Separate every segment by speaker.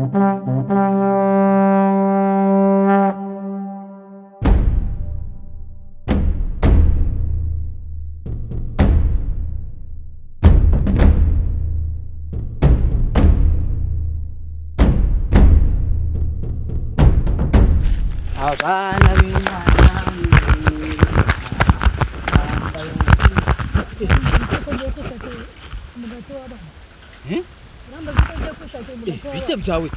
Speaker 1: Abana b'Imana. Bite byawe?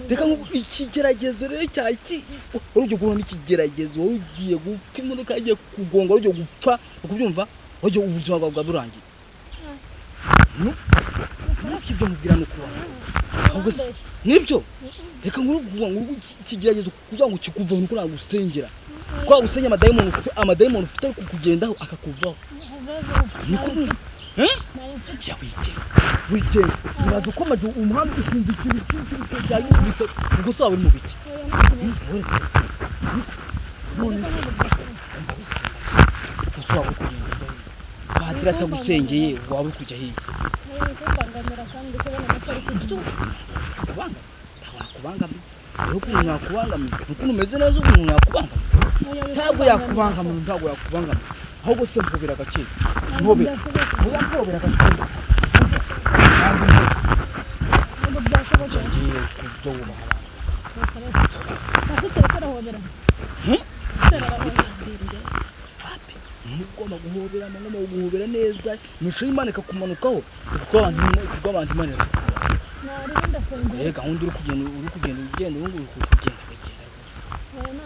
Speaker 1: Reka ikigeragezo rero cyaki wari ugiye guhura n'ikigeragezo, wari ugiye gupfa, imodoka igiye kugonga, wari ugiye gupfa, ukubyumva, wari ugiye ubuzima bwawe bwa burangiye. Nuko ibyo nkubwira ni ukubaho ahubwo nibyo. Reka nkuru ikigeragezo kugira ngo kikuveho nuko nagusengera, ko wagusengera amadayimoni ufite, amadayimoni ufite ari kukugendaho akakuvaho. Niko ya wigenga, wigenga. Uraza ukomeje umuhanda ukumva ikintu cyinshi cyayumvise, ubwo se waba uri mu biki? None gusa waba uri kugenda ujya hirya, padiri atagusengeye waba uri kujya hirya. Kubangama ntabwo yakubangamiye rero, ukuntu yakubangamiye ni ukuntu umeze neza. Ukuntu yakubangamiye, ntabwo yakubangamiye, ntabwo yakubangamiye. Ahubwo se mpobera agakeye, mpobera, oya, mpobera agakeye. Ngiye kubyo wubaha abantu. Wapi, ugomba guhobera, ngomba guhobera neza, imico y'Imana ikakumanukaho, kuko abantu, kuko abantu Imana irakubaha. Eh, gahunda uri kugenda, uri kugenda, ugenda ubu ngubu uri kugenda ugenda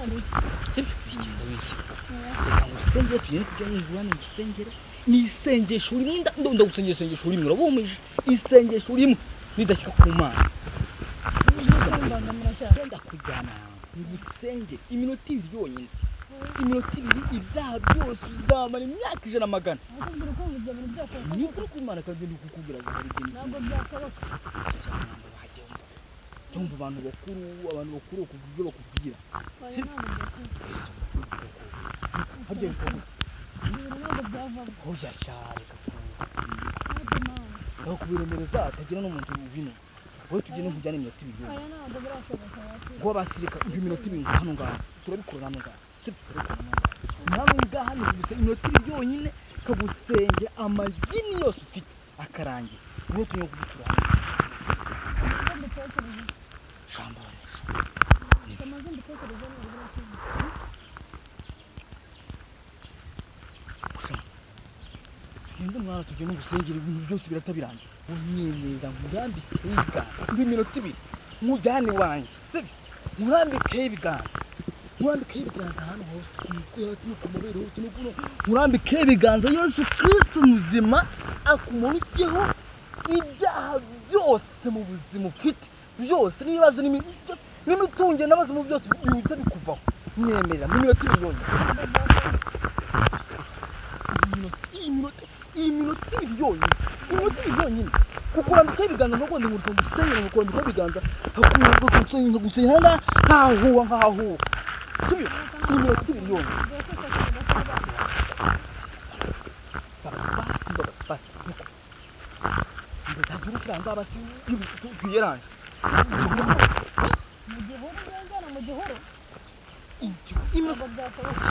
Speaker 1: rwose, sibyo? Wigenda wese, reka ngo usengere, tugende kujya mu ijuru. Hano igisengere ni isengesho rimwe, ndagusengera isengesho rimwe, urabumije isengesho rimwe nidashyika ku Mana. Ndakujyana ngusenge iminota 2 yonyine, iminota 2, ibyaha byose uzamara imyaka ijana magana. Ni ukuri ku Imana, kandi ndi kukubwira ngo hari igihe.
Speaker 2: Ntabwo byashoboka.
Speaker 1: Cyumva abantu bakuru, abantu bakuru bakubwira ibyo bakubwira.
Speaker 2: Oya, ntabwo byashoboka.
Speaker 1: Harya bikorwa?
Speaker 2: Ibintu ntabwo byavamo.
Speaker 1: Hoya sha, reka.
Speaker 2: Ntabwo, Mana.
Speaker 1: Aho kubiremereza hatagira n'umuntu ubimenya, wowe tugende nkujyane iminota 2 yonyine.
Speaker 2: Oya, ntabwo birashoboka wapi.
Speaker 1: Kuba basirika ibyo minota 2 hano ngaha turabikora, hano ngaha sibyo? Turabikora hano ngaha, hano ngaha gusa iminota 2 yonyine, kagusengera amagini yose ufite akarangira, wowe tunywa kubitura hano.
Speaker 2: Ntabwo mbitekereza.
Speaker 1: Shambara.
Speaker 2: Kamaze mbitekereza, ntabwo birashoboka.
Speaker 1: Ninde mwana, tugende gusengera, ibintu byose birata birangira. Unyemerera nkurambikeho ibiganza ngo iminota 2 nkujyane iwanjye, sibyo? Nkurambikeho ibiganza, nkurambikeho ibiganza ahantu hose, ku mutwe hose no ku mabere hose no kuno, nkurambikeho ibiganza, Yesu Kristo muzima akumanukeho, ibyaha byose mu buzima ufite byose n'ibibazo n'imitungo n'abazima byose bihita bikuvaho. Mwemerera mu minota 2 yonyine, iyi minota 2 yonyine, iminota 2 yonyine, kukurambikaho ibiganza no kwenda ngo gusenyera, ngo kurambikaho ibiganza, nkagusengera nkahuha, nkahuha, sibyo? Iminota 2 yonyine. Basi basi, ndagira ukiranga basi twiyeranje.
Speaker 2: Mu gihuru njyana, mu gihuru.
Speaker 1: Iminota.
Speaker 2: Ntabwo byashoboka,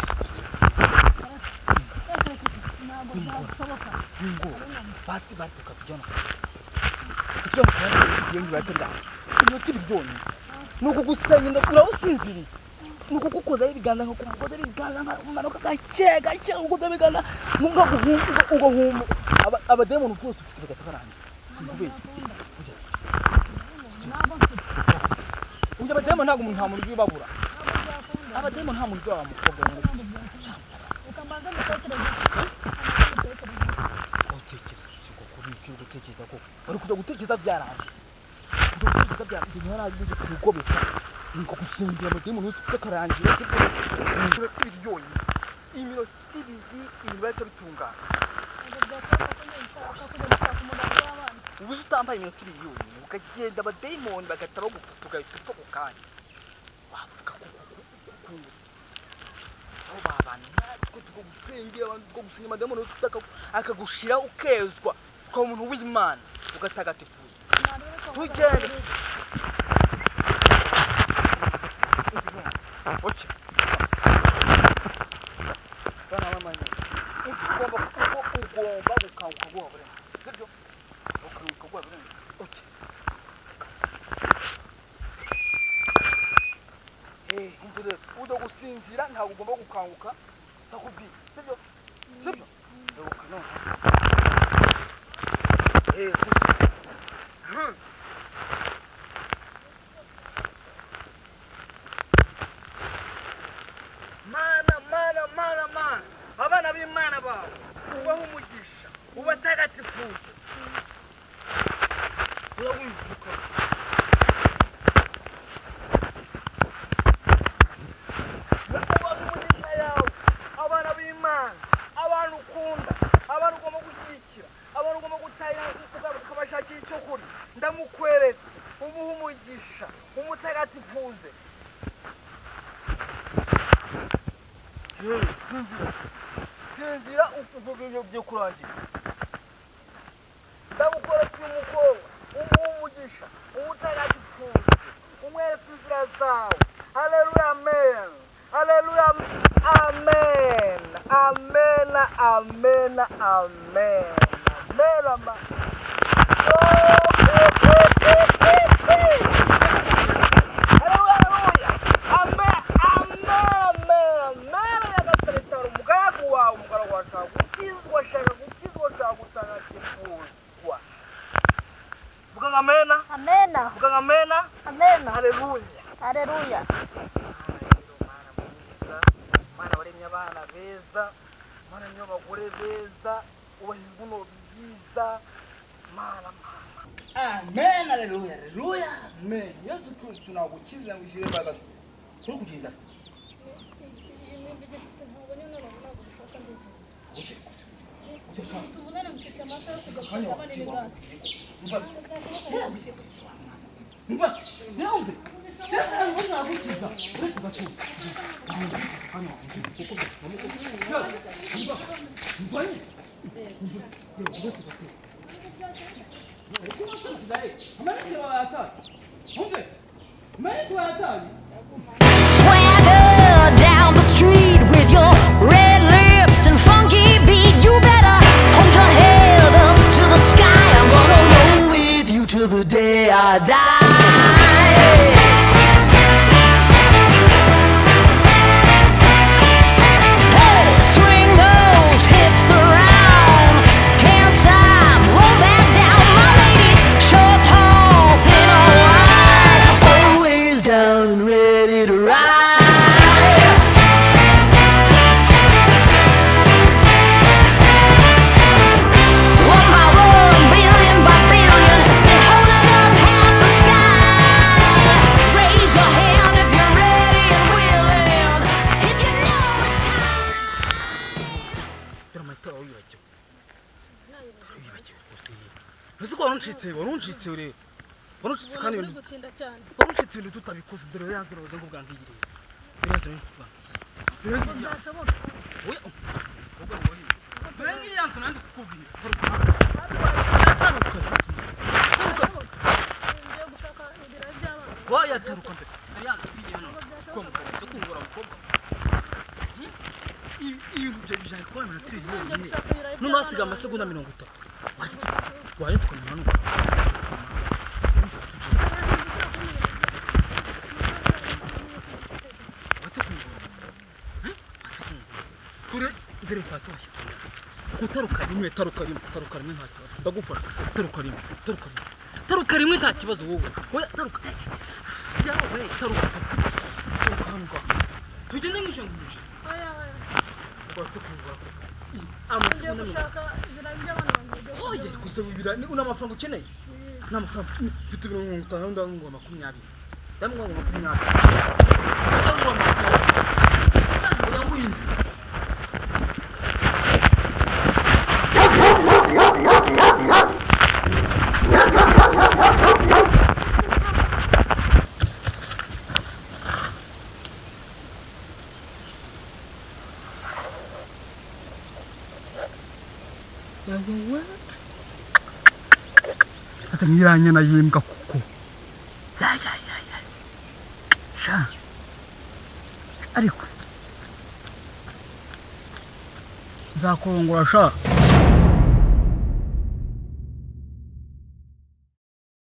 Speaker 2: ntabwo byashoboka.
Speaker 1: Ngo basi basi, tukatujyana, tukatujyana kugira ngo biratera iminota 2 yonyine. Ni ukugusenya, urawusinziriye, ni ukugukozaho ibiganza, nkakukozaho ibiganza, nkamanuka gake gake, ukozaho ibiganza ugahuma, abadayimoni bose ufite bagahita barangira. Sinkubeshya.
Speaker 2: Ntabwo mfite.
Speaker 1: Ujya abadayimoni, ntabwo umuntu, nta muntu ujya ubabura.
Speaker 2: Ntabwo byakunda.
Speaker 1: Abadayimoni nta muntu ujya waba mukobwa ngo.
Speaker 2: Ntabwo byakunda, reka mbanze mbitekereze, mbitekereze.
Speaker 1: Gutekereza siko kubika, gutekereza koko bari kujya gutekereza byarangiye, kujya gutekereza byarangiye, ntiharageze kugobeka niko gusengera amadayimoni yose ufite akarangira. Iminota 2 yonyine, iminota 2, ibintu bahita bitungana.
Speaker 2: Ntabwo byashoboka ko nshaka kujya gushaka umugabo w'abana.
Speaker 1: Ubu utambaye iminota 2 yonyine ukagenda, abadayimoni bagahita bagufata, ugahita upfa ako kanya, wavuga ko aho babana natwe tukagusengera abantu, tukagusengera amadayimoni yose ufite akagushira, ukezwa, ukaba umuntu w'Imana, ugatagatifuza. Tugende. Okay. Bana bamanye. Ugomba ugomba gukanguka vuba bure. Sibyo? Ukanguka vuba bure. Okay. Umvire udo gusinzira ntabwo ugomba gukanguka takubwiye. Sibyo? Sibyo? Ruka none. Mana mana mana mana abana b'Imana bawe ubaho umugisha ubatagatifuze urawivuka ubaho umugisha yawe abana b'Imana abantu ukunda abantu ugomba gushyigikira abantu ugomba gutahira ukabashakira icyo kurya ndamukweretse umuha umugisha umutagatifuze. Sinzira uvuga ibyo byo kurangira. Ndagukora cy'umukobwa umuha umugisha umutagatifuze umweretse inzira zawe. Haleluya, amen. Haleluya, amen. Amen, amen, amen. Amen, amen. Haleluya, haleluya. Amen, amen, amen, amen. Nyagasani umugaragu wawe, umugaragu wawe ashaka gukizwa, ashaka gukizwa, ashaka gutagatifuzwa. Vuga ngo amena.
Speaker 2: Amena.
Speaker 1: Vuga ngo amena.
Speaker 2: Amena.
Speaker 1: Haleluya.
Speaker 2: Haleluya.
Speaker 1: Mana mwiza, Mana waremye abana beza, Mana niyo abagore beza, ubaha ibibuno byiza, Mana Mana. Amen, haleluya, haleluya, amen. Yesu Kristo nagukiza ngo ushyire imbaraga uri kugenda se. Mva, nawe Yesu nagukiza. Uretse gato.
Speaker 3: Swagger down the street with your red lips and funky beat. You better hold your head up to the sky. I'm gonna roll with you till the day I die. Hey, swing those hips around. Can't stop, roll back down. My ladies, short, tall, thin or wide, always down and ready to ride. One by one, billion by billion, been holding up half the sky. Raise your hand if you're ready and willing, if you know it's time.
Speaker 1: Dore amatara wibagiwe. Wibagiwe rwose. Ese ko waruncitse, waruncitse rero. Waruncitse kandi
Speaker 2: Uri gutinda cyane.
Speaker 1: waruncitse ibintu tutabikoze dore yanze uruza ngo bwangiriye. Dore yanze ngo bwangiriye.
Speaker 2: Ntabwo byashoboka.
Speaker 1: Oya. Ubwo ngo hiye. Dore ngiyi yanze nanjye kukubwira. Taruka.
Speaker 2: Byashoboka. Ngiye gushaka ibirayi by'abana.
Speaker 1: Oya taruka mbere. Dore yanze kwiye hano. Ko mukobwa tukungura mukobwa. Ibintu bya byari kuba nateye
Speaker 2: Ngiye
Speaker 1: yonyine.
Speaker 2: gushaka ibirayi
Speaker 1: None
Speaker 2: by'abana.
Speaker 1: hasiga amasegonda 30. Waje tukamenya hano. Kure dore mfata washyize gutaruka rimwe taruka rimwe taruka rimwe nta kibazo ndagufasha taruka rimwe taruka rimwe taruka rimwe nta kibazo wowe oya taruka yawe taruka taruka hano ngaho tugende nk'ijanguje
Speaker 2: Oya, oya.
Speaker 1: watukungura
Speaker 2: Ngiye
Speaker 1: amasegonda 30
Speaker 2: gushaka ibirayi by'abana banjye.
Speaker 1: oya gusa bibira ni una amafaranga ukeneye ni amafaranga mfite 50 ndaguha 20 ndaguha 20 ndaguha 20 oya windi. Ata nk'iranyana y'imbwa kuko ya ya ya ya sha Ariko nzakurongora sha.